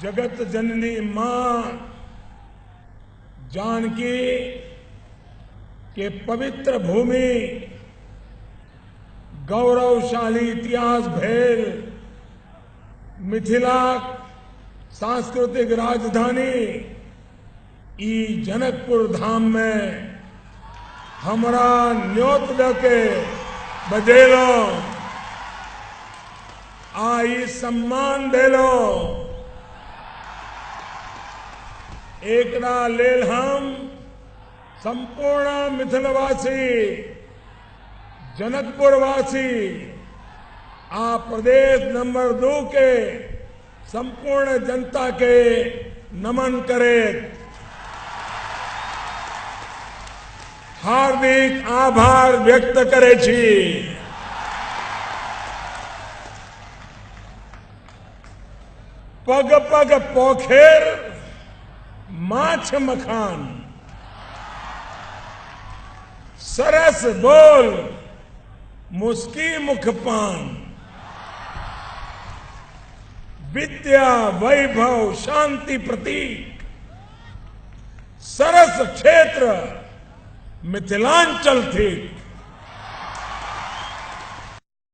जगत जननी मां जानकी के पवित्र भूमि, गौरवशाली इतिहास भेल मिथिला सांस्कृतिक राजधानी ई जनकपुर धाम में हमरा न्योत दके बजेलो आ ई सम्मान देलो, एकरा लेल हम संपूर्ण मिथिलवासी, जनकपुरवासी आ प्रदेश नंबर 2 के संपूर्ण जनता के नमन करे हार्दिक आभार व्यक्त करे छी। पग पग पोखेर माछ मखान, सरस बोल मुस्की मुख पान, विद्या वैभव शांति प्रतीक, सरस क्षेत्र मिथिलांचल थी।